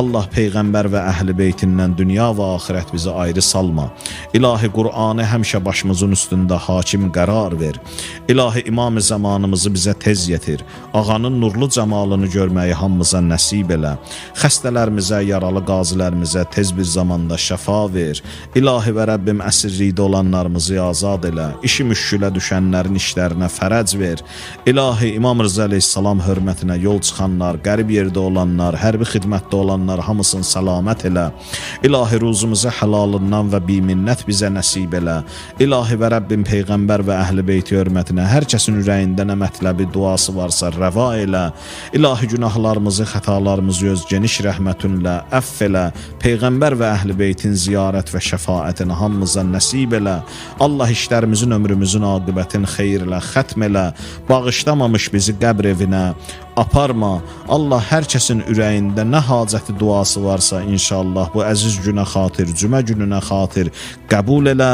Allah peyğəmbər və əhl-i beytindən dünya və axirət bizi ayrı salma. İlahi Qur'anı həmişə başımızın üstündə hakim qərar ver. İlahi imam-ı zamanımızı bizə tez yetir. Ağanın nurlu cəmalını görməyi hamımıza nəsib elə. Xəstələrimizə, yaralı qazilərimizə tez bir zamanda şəfa ver. İlahi və Rəbbim əsirlikdə olanlarımızı azad elə. İşi müşkülə düşənlərin işlərinə fərəc ver. İlahi İmam Rıza əleyhissalam hörmətinə yol çıxanlar, qərib yerdə olanlar, hərbi xidmətdə olanlar hamısını səlamət elə. İlahi ruzumuzu həlalından və biminnət bizə nəsib elə. İlahi və Rəbbim peyğəmbər və əhl-i beyti hörmətinə hər kəsin ürəyində nə mətləbi, duası varsa rəva elə. İlahi günahlarımızı, xətalarımızı öz geniş rəhmətinlə əfv elə. Peyğəmbər və əhl-i beytin ziyarət və şəfaətini hamımıza nəsib elə. Allah işlərimizin, ömrümüzün aqibətin xeyirlə xətm elə. Bağışlamamış bizi qəbr evinə aparma. Allah hər kəsin ürəyində nə hacəti duası varsa inşallah bu əziz günə xatir, cümə gününə xatir qəbul elə.